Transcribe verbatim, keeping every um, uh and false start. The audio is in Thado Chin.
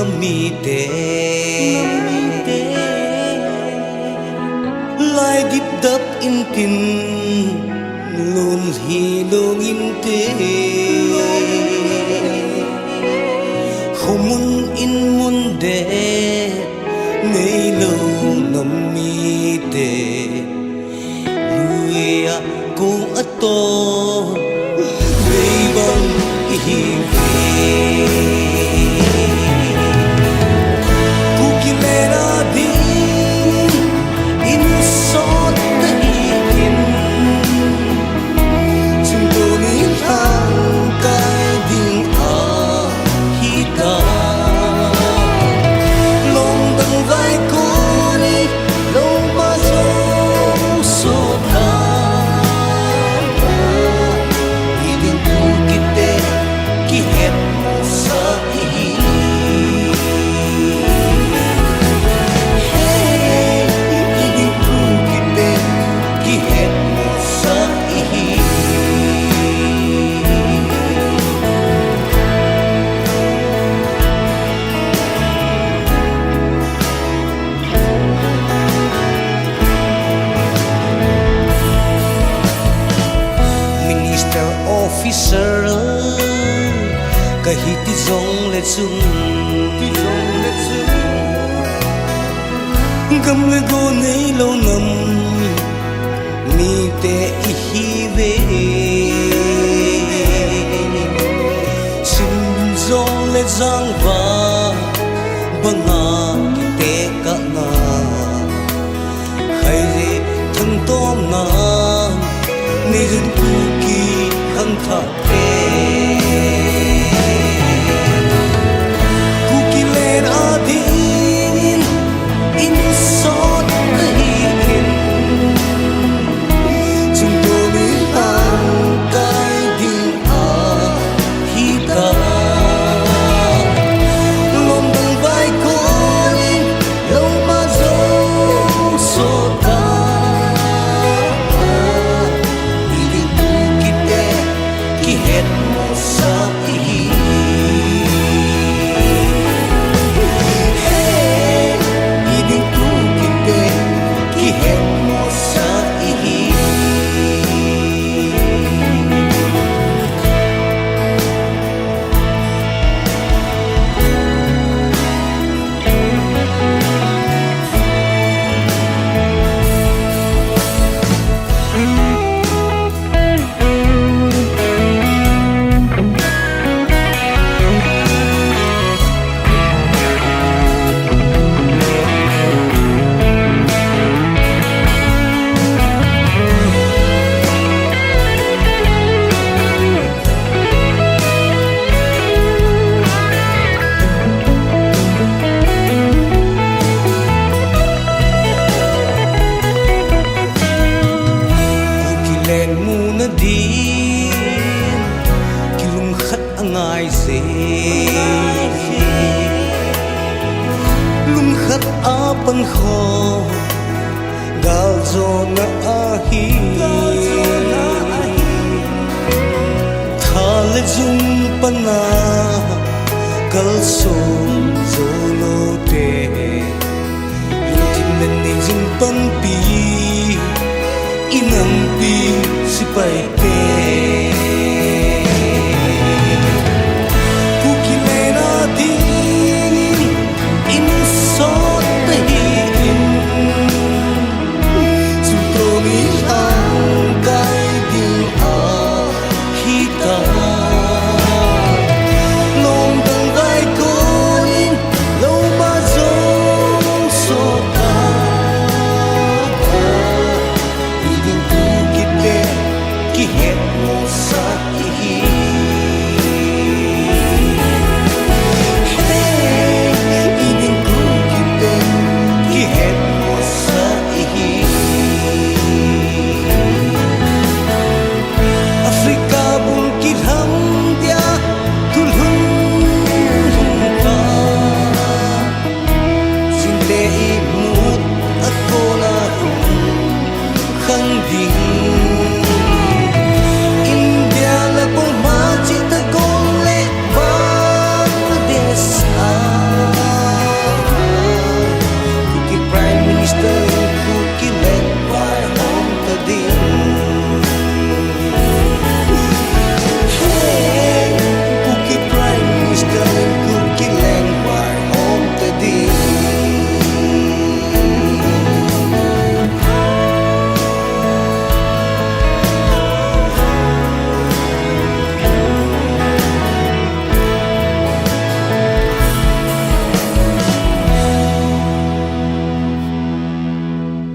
Mite, lai dipdap intin, lun hi lungin te, khomun in mun de, neilou nam mite. Luia kong ato, veibang ihi ve. Kuki lena ding, insot na ihin. Chungtoni hangkai ding a hita. Longdang vai koni, longpa jo sota. Iding tu kite, kihet sa ihi. Hey, iding tu kite, kihet sa ihi. Minister officer kahi ti jongle chun, ti jongle chun, gam le go neilou nam mite ihi ve. Sim jongle jangva banga kitekahna, khaije thangtomna, neijun Kuki khangthah te. Kuki lena dingin, insot na ihin. Chungtoni hangkai ding a hita. Longdang vai koni, longpa jo sota. Iding tu kite, kihet sa ihi. Hey, iding tu kite, kihet sa ihi. Kuki lengmuna din kilungkhat angai jeng, lungkhat a pankhom galjona ahi. Tha le jung pana kalson jou lou te, lungthim le neijun panpi, inampi sepai te. Kuki lena dingin, insot na ihin. Chungtoni hangkai ding a hita. Longdang vai koni, longpa jo sota. Iding tu kite, kihet